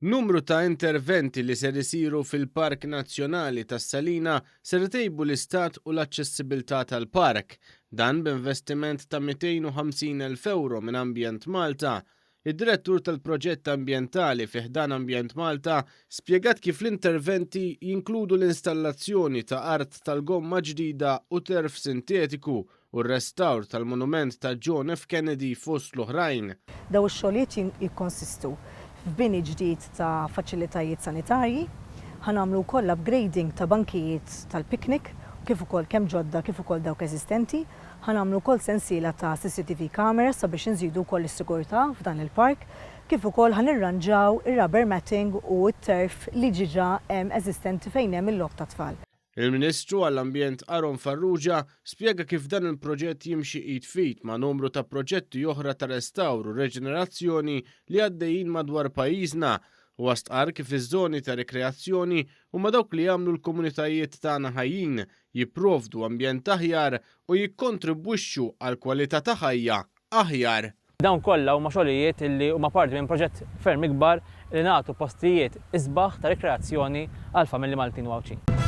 Numru ta' interventi li ser isiru fil-Park Nazzjonali tas-Salina ser itejbu l-istat u l-aċċessibilità tal-park. Dan b'investiment ta' 250,000 ewro minn Ambjent Malta. Id-Direttur tal-Proġett Ambjentali fi ħdan Ambjent Malta spjegat kif l-interventi jinkludu l-installazzjoni ta' art tal-gomma ġdida u turf sintetiku u r-restawr tal-monument ta' John F. Kennedy fost l-oħrajn. Dawn ix-xogħlijiet jikkonsistu f'bini ġdid ta' faċilitajiet sanitarji. Ħa nagħmlu wkoll upgrading ta' bankijiet tal-picnic kif ukoll kemm ġodda kif ukoll dawk eżistenti. Ħa nagħmlu wkoll sensiela ta' CCTV cameras sabiex inżidu wkoll is-sigurtà f'dan il-park, kif ukoll ħa nirranġaw ir-rubber matting u t-turf li ġiġa hemm eżistenti fejn hemm il-logħob tat-tfal. Il-Ministru għall-Ambjent Aaron Farrugia spjega kif dan il-proġett jimxi id f'id ma' numru ta' proġetti oħra ta' restawr u reġenerazzjoni li għaddejjin madwar pajjiżna. Huwa stqarr kif iż-żoni ta' rikreazzjoni huma dawk li jagħmlu l-komunitajiet tagħna ħajjin, jipprovdu ambjent aħjar u jikkontribwixxu għal kwalità ta' ħajja aħjar. Dawn kollha huma xogħlijiet li huma parti minn proġett ferm ikbar li nagħtu postijiet isbaħ ta' rikreazzjoni għall-familji Maltin u Għawdxin.